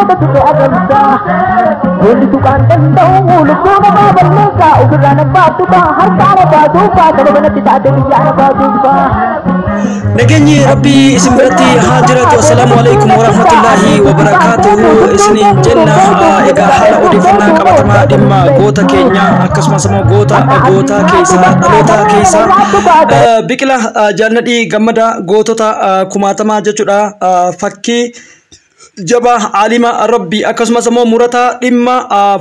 Goota tuqe agamsa. Lolli tuqaan danda'u lubbuu namaa balleessa. Ofirraa nan baattufa harka ana baatuufa sababa natti taate biyya ana baatuufa. Nageenyi Rabbii isin biratti haa jiraatu. Assalaamu alaikum warahmatullaahi wabarakaatuhu isiniin jenna. Egaa haala odeeffannaa qabatamaa dhimma goota keenya, akkasumas immoo goota gootaa keessaa, dhaloota keessaa, Biqila Jaalladhii Gammadaa, gootota kumaatamaa jechuudha. Fakkii jabaa, aalima Rabbii, akkasumas immoo murataa dhimma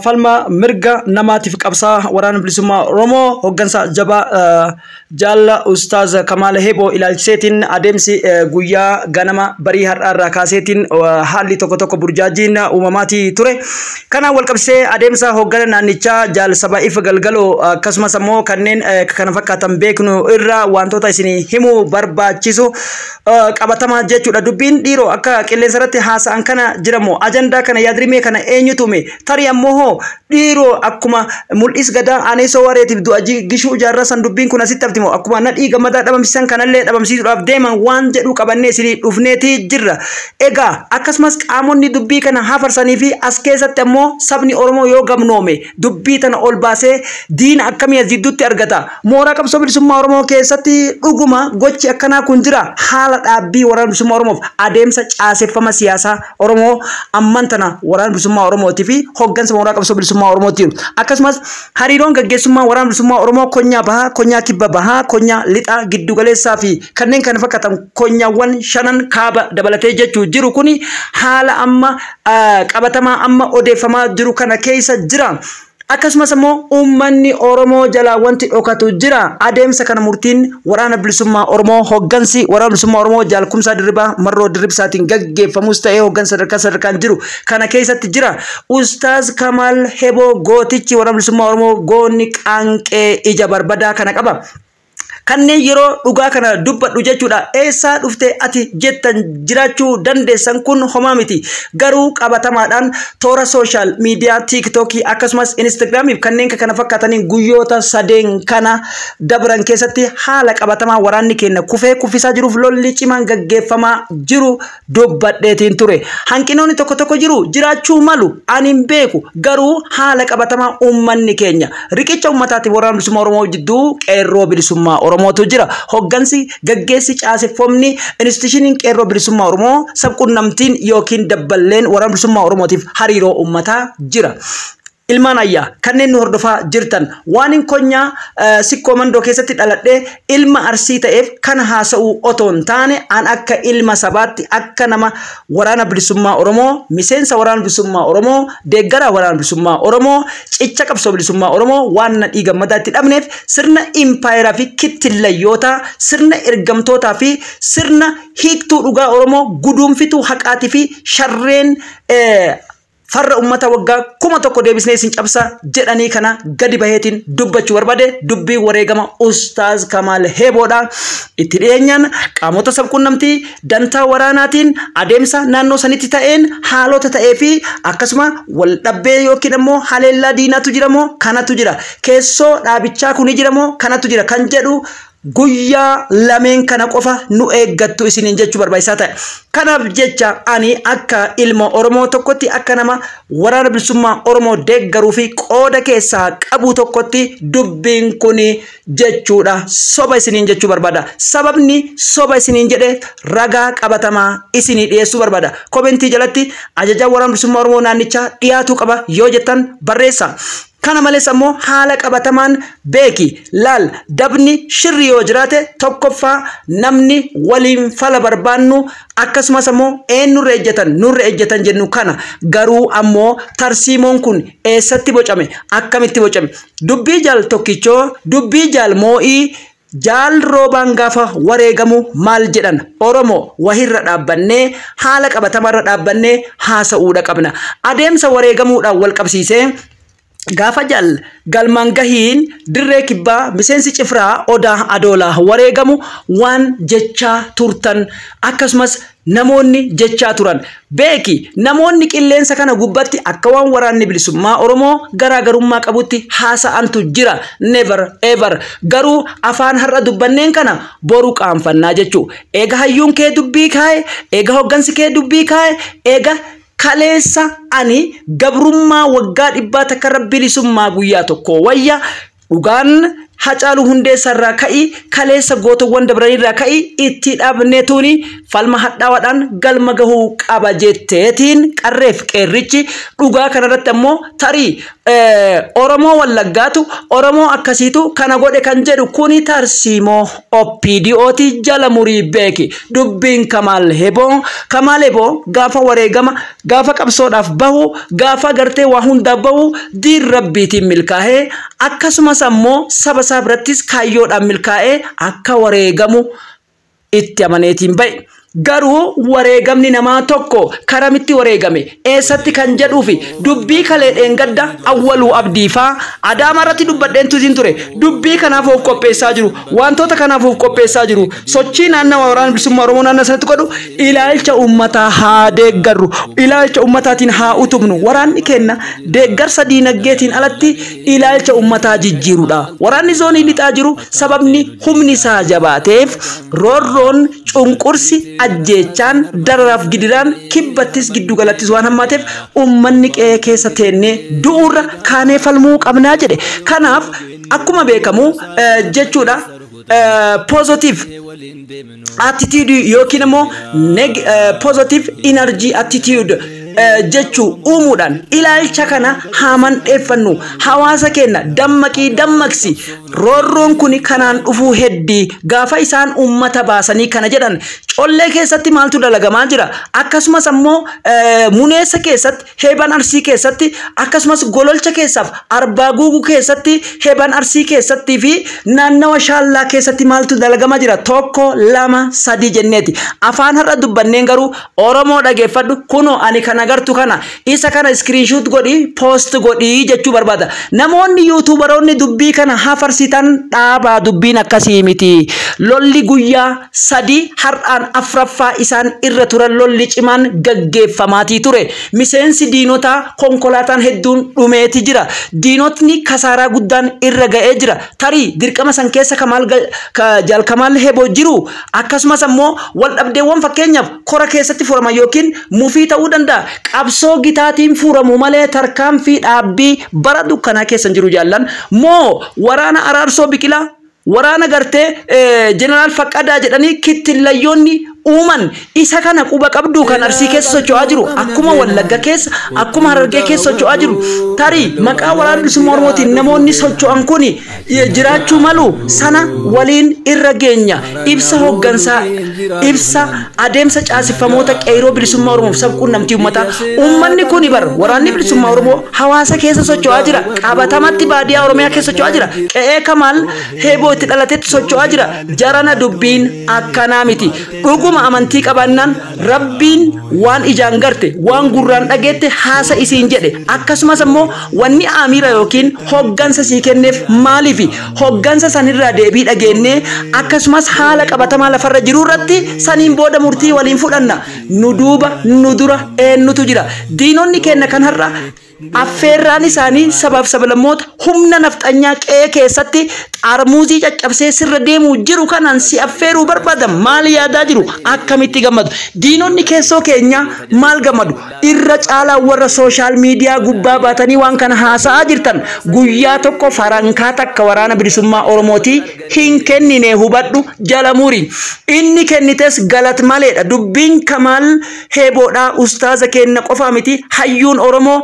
falma mirga namaatiif qabsaa Waraana Bilisummaa Oromoo, hoggansa jabaa jaalla Ustaaz Kamaal Heboo ilaalchiseetiin adeemsi guyyaa ganama barii har'aa irraa kaaseetiin haalli tokko tokko burjaajiin uumamaatii ture. Kanaan wal qabsiisee adeemsa hoggana naannichaa Jaal Sabaa'iif Galgaloo, akkasumas immoo kanneen kana fakkaatan beeknu irraa wantoota isin himuu barbaachisu qabatamaa jechuudha. Dubbiin dhiiroo akka qilleensa irratti haasa'an kana jiramoo ajandaa kana, yaadrimee kana eenyutu uume? Tarii ammoo hoo dhiiroo akkuma Mul'is Gadaa Aneesoo Wareetiif du'a Gishuu Jaarraa san dubbiin kun asitti haftimo, akkuma Nadhii Gammadaa dhabamsiisan kanallee dhabamsiisuudhaaf deeman waan jedhu qabannee isinii dhufneetii jirra. Egaa akkasumas qaamonni dubbii kana hafarsanii fi as keessatti ammoo sabni Oromoo yoo gamnoome dubbii tana ol baasee diina akkamii as jidduutti argata? Mooraa qabsoo bilisummaa Oromoo keessatti dhuguma gochi akkanaa kun jira. Haala dhaabbii Waraana Bilisummaa Oromoof adeemsa caaseffama siyaasaa Oromoo amman tana Waraana Bilisummaa Oromootii fi hoggansa mooraa qabsoo bilisummaa Oromootiin, akkasumas hariiroon gaggeessummaa Waraana Bilisummaa Oromoo konyaa bahaa, konyaa kibba bahaa, konyaa lixaa, giddugaleessaa fi kanneen kana fakkaatan konyaawwan shanan kaaba dabalatee jechuu jiru kuni haala amma qabatamaa amma odeeffamaa jiru kana keessa jira. Akkasumas immoo uummanni Oromoo jalaa wanti dhokatu jira. Adeemsa kana murtiin Waraana Bilisummaa Oromoo, hoggansi Waraana Bilisummaa Oromoo Jaal Kumsaa Dirribaa Marroo Dirribsaatiin gaggeeffamus ta'ee hoggansa sadarkaa sadarkaan jiru kana keessatti jira. Ustaaz Kamaal Heboo gootichi Waraana Bilisummaa Oromoo goonni qaanqee ija barbadaa kana qaba. Kanneen yeroo dhugaa kana dubbadhu jechuudha. Eessaa dhufte ati jettan jiraachuu dandeessan, kun homaa miti. Garuu qabatamaadhaan toora social media TikTokii, akkasumas Instagramiif kanneen kana fakkaataniin guyyoota sadeen kana dabran keessatti haala qabatamaa waraanni keenya kufee kuffisaa jiruuf lolli cimaan gaggeeffamaa jiru dubbadheetiin ture. Hanqinoonni tokko tokko jiru jiraachuu malu, ani hin beeku, garuu haala qabatamaa uummanni keenya riqicha uummataatiif Waraana Bilisummaa Oromoo jidduu Qeerroo Bilisummaa Oromootu jira. Hoggansi gaggeessi caaseffamni institutioniin Qeerroo Bilisummaa Oromoo sabquunnamtiin yookiin dabballeen Waraana Bilisummaa Oromootiif hariiroo uummataa jira. Ilmaan ayyaa kanneen nu hordofaa jirtan, waan hin konyaa Sikkoo Mandoo keessatti dhaladhee ilma Arsii ta'eef kana haasa'uu otoo hin taane, an akka ilma sabaatti, akka nama Waraana Bilisummaa Oromoo, miseensa Waraana Bilisummaa Oromoo, deeggaraa Waraana Bilisummaa Oromoo, cicha qabsoo bilisummaa Oromoo, waan Nadhii Gammadaa itti dhabneef sirna impaayeraa fi kittillayyoota, sirna ergamtootaa fi sirna hiiktuu dhugaa Oromoo, guduunfituu haqaatii fi sharreen farra ummata waggaa 1000 deebisnee isin cabsa jedhanii kana gadi baheetiin dubbachuu barbaade. Dubbii wareegama Ustaaz Kamaal Heeboodha. Itti dhiyeenyaan qaamota sabquunnamtii dantaa waraanaatiin adeemsa naannoo sanitti ta'een haalota ta'ee fi akkasuma wal dhabbee yookiin immoo haleellaa diinaatu jira moo kanatu jira, keessoo dhaabichaa kuni jira moo kanatu jira kan jedhu guyyaa lameen kana qofa nu eeggattu isiniin jechuu barbaachisaa ta'e. Kanaaf jecha ani akka ilma Oromoo tokkotti, akka nama Waraana Bilisummaa Oromoo deeggaruu fi qooda keessaa qabu tokkotti, dubbiin kun jechuudha soba isiniin jechuu barbaada. Sababni soba isiniin jedhe ragaa qabatamaa isinii dhiyeessuu barbaada. Commentii jalatti ajajaan Waraana Bilisummaa Oromoo naannichaa dhiyaatuu qaba yoo jettan barreessa. Kana malees ammoo haala qabatamaan beeki laal dabni shirri yoo jiraate, tokkoffaa namni waliin fala barbaannu, akkasumas ammoo eenyurra ejjetan nurra ejjetan jennu kana. Garuu ammoo tarsiimoon kun eessatti bocame, akkamitti bocame? Dubbii Jaal Tokkichoo, dubbii Jaal Moo'ii, Jaal Roobaan gaafa wareegamu maal jedhan? Oromoo wahirra dhaabbannee, haala qabatamarra dhaabbannee haasa'uudha qabna. Adeemsa wareegamuudhaan wal qabsiisee gaafa Jaal Galmaan Gahiin dirree kibbaa miseensi Cifraa Odaa Adoolaa wareegamu waan jechaa turtan, akkasumas namoonni jechaa turan beeki, namoonni qilleensa kana gubbatti akka waan Waraanni Bilisummaa Oromoo garaagarummaa qabutti haasa'antu jira. Never ever. Garuu afaan har'a dubbanneen kana boru qaanfannaa jechuu. Eega hayyuun kee dubbii kaa'e, eega hoggansi kee dubbii kaa'e, eega Kaleessa ani gabrummaa waggaa dhibbaa takka irra bilisummaa guyyaa tokko wayya. Dhugaan Hacaaluu Hundeessaa irraa ka'i, kaleessa gootowwan dabranii irraa ka'i, itti dhaabneetuuni falma hadhaawaadhaan galma gahuu qaba jetteetiin qarreef qeerrichi. Dhugaa kanarratti ammoo tarii Oromoo Wallaggaatu Oromoo akkasiitu kana godhe kan jedhu kuni tarsiimoo OPDOti, jala murii beeki. Dubbiin Kamaal Heboo, Kamaal Heboo gaafa wareegama, gaafa qabsoodhaaf bahu, gaafa gartee waa hundaaf bahu, diin rabbiitiin milkaa'ee, akkasumas ammoo saba isaa birattis kaayyoodhaan milkaa'ee akka wareegamu itti amaneetiin ba'e. Garuu wareegamni namaa tokko karamitti wareegame, eessatti kan jedhuufi dubbii kalee dheengadda Awwaluu Abdiifaa Adaama irratti dubbadheentu isin ture. Dubbii kanaaf of qopheessaa jiru. Wantoota kanaaf of qopheessaa jiru. Sochii naannawa Waraana Bilisummaa Oromoo naannoo sanatti godhu ilaalcha uummataa haa deeggarru. Ilaalcha uummataatiin haa utubnu. Waraanni kenna deeggarsa diinagdeetiin alatti ilaalcha uummataa jijjiirudha. Waraanni zoonii lixaa jiru sababni humni isaa jabaateef roorroon, cunqursi, ajjeechaan, dararaaf gidiraan kibbattis giddugalattis waan hammaateef uummanni qe'ee keessa teennee du'uurra kaanee falmuu qabnaa jedhe. Kanaaf akkuma beekamu jechuudha, positive attitude yookiin immoo positive energy attitude jechuu uumuudhaan ilaalcha kana haa mandheeffannu. Hawaasa keenya dammaqii, dammaqsi. Roorroon kun kanaan dhufuu heddii gaafa isaan ummata baasanii kana jedhan, Collee keessatti maaltu dalagamaa jira? Akkasumas ammoo Muneessa keessatti, Heeban Arsii keessatti, akkasumas Gololcha keessaaf Arbaa Guuguu keessatti, Heeban Arsii keessattii fi naannawa Shaallaa keessatti maaltu dalagamaa jira? Tokko, lama, sadi jenneeti afaan har'a dubbanneen. Garuu Oromoo dhageeffadhu, kunoo ani kan agartu kana, isa kana screenshot godhi, post godhi jechuu barbaada. Namoonni YouTuberoonni dubbii kana hafarsitan dhaabaa, dubbiin akkasii miti. Lolli guyyaa 3 har'aan afraffaa isaan irra turan, lolli cimaan gaggeeffamaatii ture. Miseensi diinotaa konkolaataan hedduun dhumeeti jira. Diinotni kasaaraa guddaan irra ga'ee jira. Tarii dirqama san keessa Kamaal Jaalkamaal Heboo jiru, akkasumas ammoo wal dhabdeewwan fakkeenyaaf kora keessatti furaman yookiin mufii ta'uu danda'a. Qabsoo gitaatiin furamu malee tarkaanfii dhaabbii bara dukkanaa keessa jiru jaallan moo waraana Araarsoo Biqilaa, waraana gartee Jeneraal Faqqadaa jedhanii kittillayyoonni uuman isa kana quba qabdu. Kan Arsii keessa socho'aa jiru, akkuma Wallagga keessa, akkuma Harargee keessa socho'aa jiru, tarii maqaa Waraana Bilisummaa Oromootiin namoonni socho'an kun jiraachuu malu. Sana waliin irra geenya. Ibsa hooggansaa, ibsa adeemsa caasifamoota qeeroo bilisummaa Oromoof sabquunnamtii uummataa. Uummanni kun bar Waraanni Bilisummaa Oromoo hawaasa keessa socho'aa jira. Qabatamatti baadiyyaa Oromiyaa keessa socho'aa jira. Qe'ee Kamaal Heeboo itti dhalatetti socho'aa jira. Jarana, dubbiin akkanaa miti. Dhuguma amantii qabaannaan Rabbiin waan ijaan garte, waan gurraan dhageette haasa isiin jedhe. Akkasumas ammoo wanni amiira yookiin hoggansa sii kenneef maaliifi? Hoggansa sanirraa deebii dhageennee, akkasumas haala qabatamaa lafarra jiru irratti saniin booda murtii waliin fudhanna. Nu duuba, nu dura eenyutu jira? Diinonni keenya kan har'a affeerraan isaanii sabaaf sablammoota humna nafxanyaa qe'ee keessatti xaarmuuzii caccabsee sirra deemuu jiru kanaan si affeeruu barbaadan maal yaadaa jiru? Akkamitti gammadu? Diinonni keessoo keenya maal gammadu? Irra caalaa warra social media gubbaa baatanii waan kana haasa'aa jirtan, guyyaa tokko farankaa takka Waraana Bilisummaa Oromootii hin kennine, hubadhu, jala muri. Inni kennites galat maleedha. Dubbiin Kamaal Heeboodhaa ustaaza kenna qofaa miti. Hayyuun Oromoo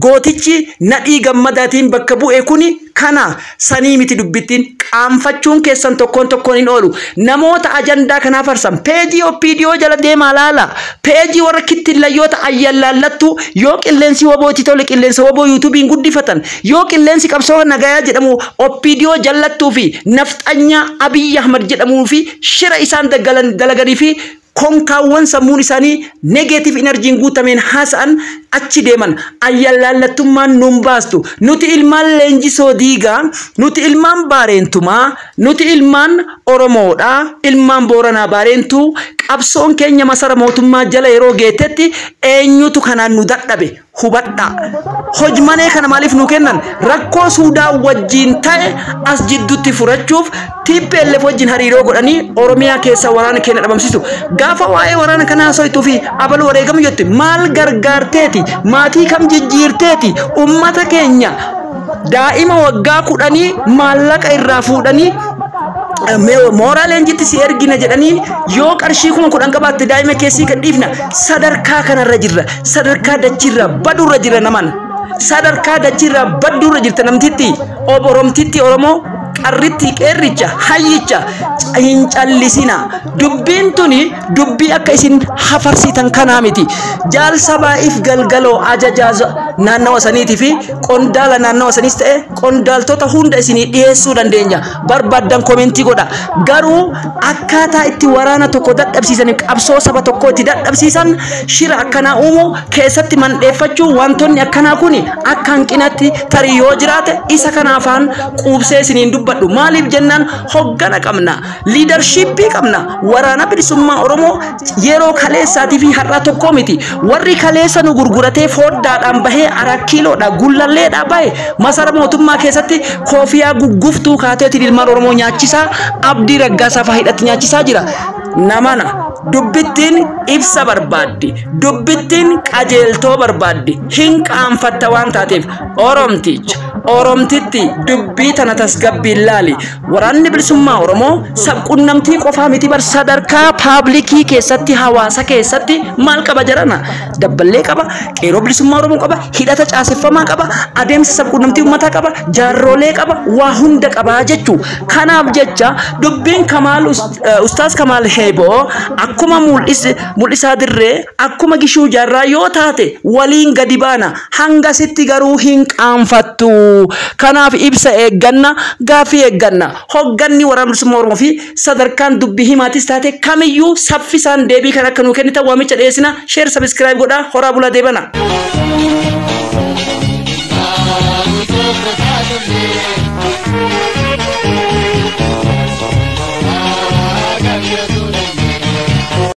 gootichi Nadhii Gammadaatiin bakka bu'e kuni kana sanii miti. Dubbittiin qaanfachuun keessan tokkoon tokkoon hin oolu. Namoota ajandaa kanaa farsan peejii OPDO jala deemaa laala. Peejii warra kittillayyoota ayyallaallattu, yoo qilleensi WBOti tole qilleensa WBO YouTubeiin guddifatan, yoo qilleensi qabsoo nagayaa jedhamu OPDO jallattuu fi nafxanyaa Abiyyi Ahmad jedhamuu fi shira isaan dalaganii fi konkaawwan sammuun isaanii negative energyn guutameen haasa'an achi deeman. Ayyallaallattummaan nun baastu. Nuti ilmaan Leenjisoo Diigaa, nuti ilmaan Baareentumaa, nuti ilmaan Oromoodha, ilmaan Booranaa Baareentuu. Qabsoon keenya masara mootummaa jala yeroo geettetti eenyutu kanaan nu dadhabe hubadhaa. Hojmanee kana maaliif nu kennan? Rakkoo Suudaan wajjin ta'e as jidduutti furachuuf TPLF wajjin hariiroo godhanii Oromiyaa keessa waraana keenya dhabamsiisu. Gaafa waa'ee waraana kanaa haasoftuu fi abaluu wareegamu jette maal gargaarteeti? Maatii kam jijjiirteeti? Ummata keenya daa'ima waggaa 10 maallaqa irraa fuudhanii mooraa leenjitti si ergina jedhanii yoo qarshii 10,000 qabaatte daa'ima keessii gad dhiifna. Sadarkaa kanarra jirra. Sadarkaa dachiirra badurra jira naman. Sadarkaa dachiirra baddurra jirta namtitti. Oromtitti Oromoo qarritti qeerricha hayyicha hin callisina. Dubbiin tuni dubbii akka isin hafarsitan kanaa miti. Jaal Sabaa'iif Galgaloo ajajaa naannawa saniitii fi qondaala naannawa saniis ta'e qondaaltota hunda isinii dhiyeessuu dandeenya. Barbaaddan komentii godha. Garuu akkaataa itti waraana tokko dadhabsiisan, qabsoo saba tokkoo itti dadhabsiisan, shira akkanaa uumuu keessatti mandheeffachuu, wantoonni akkanaa kuni akka hanqinatti tarii yoo jiraate isa kana afaan quubsee isiniin dubbadhu. Maaliif jennaan hoggana qabna, liidarshiippii qabna. Waraana bilisummaa Oromoo yeroo kaleessaatii fi har'aa tokko miti. Warri kaleessa nu gurguratee foddaadhaan bahee arakkiiloodha gullalleedhaa bahe masara mootummaa keessatti koofiyaa gugguftuu kaateetiin ilmaan Oromoo nyaachisaa, Abdii Raggaasaa fa'aa hidhatti nyaachisaa jira. Namana dubbittiin ibsa barbaaddi, dubbittiin qajeeltoo barbaaddi, hin qaanfatta waan taateef Oromticha Oromtitti dubbii tana tasgabbiin laali. Waraanni bilisummaa Oromoo sabqunnamtii qofaa miti bar, sadarkaa paablikii keessatti hawaasa keessatti maal qaba jedhana? Dabballee qaba, qeerroo bilisummaa Oromoo qaba, hidhata caaseffamaa qaba, adeemsa sabqunnamtii uummataa qaba, jaarrolee qaba, waa hunda qaba jechuu. Kanaaf jecha dubbiin Kamaal Ustaaz Kamaal Heeboo akkuma mul'isaa dirree akkuma Gishuu Jaarraa yoo taate waliin gadi baana, hangasitti garuu hin qaanfattu. Kanaaf ibsa eegganna, gaaffii eegganna. Hogganni waraana bilisummaa Oromoo fi sadarkaan dubbii himaatis taate kamiyyuu saffisaan deebii kan akka nuu kennitan waamicha dhiyeessina. Share, subscribe godhaa, horaa bulaa, deebana.